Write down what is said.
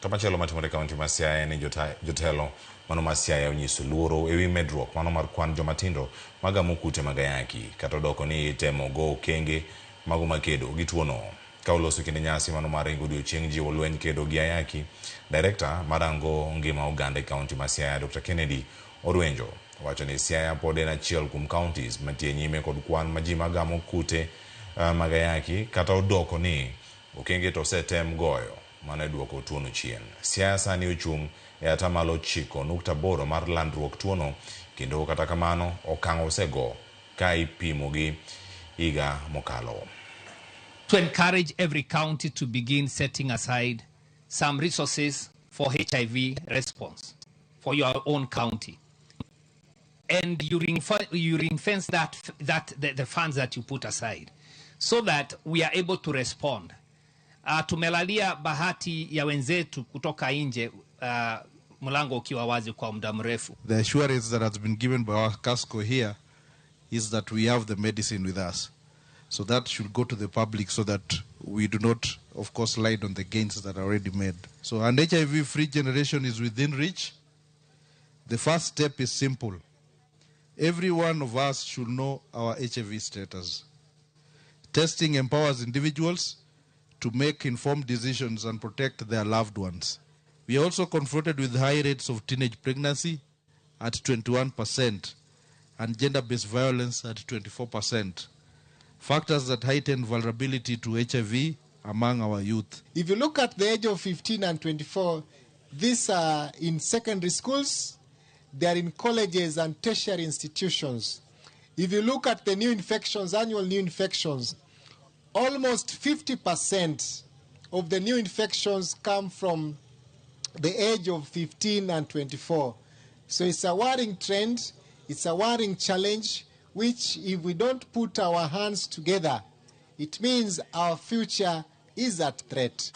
To machielo matimore e kaunti ma Siaya en ni jotelo mano ma Siaya onyiso luoro ewi medruok mano mar kwan jomatindo magamo kute mag ayaki kata odoko ni itemo go okenge mago makedo gi tuono. Ka oloso kinde nyasi mano mar ringo odiochieng' jiwo lweny kedo gi ayaki, Director marango ngima oganda e kaunti ma Siaya Dr. Kennedy Orwenjo wacho ni Siaya pod en achiel kuom counties mantie nyime kod kwan ma ji magamo kute mag ayaki kata odoko ni okenge to osetem goyo mano e duoko tuono chien. Siaya sani ochung' e 98.8% mar landruok tuono kendo kata kamano okang' osego ka ipimo gi higa mokalo. To encourage every county to begin setting aside some resources for HIV response for your own county. And you ring fence the funds that you put aside so that we are able to respond. Tumelalia bahati ya wenzetu kutoka nje, mlango ukiwa wazi kwa muda mrefu. The assurance that has been given by our CASCO here is that we have the medicine with us. So that should go to the public so that we do not, of course, lie on the gains that are already made. So an HIV-free generation is within reach. The first step is simple. Every one of us should know our HIV status. Testing empowers individuals to make informed decisions and protect their loved ones. We are also confronted with high rates of teenage pregnancy at 21% and gender-based violence at 24%. Factors that heighten vulnerability to HIV among our youth. If you look at the age of 15 and 24, these are in secondary schools, they are in colleges and tertiary institutions. If you look at the new infections, annual new infections, almost 50% of the new infections come from the age of 15 and 24. So it's a worrying trend, it's a worrying challenge, which if we don't put our hands together, it means our future is at threat.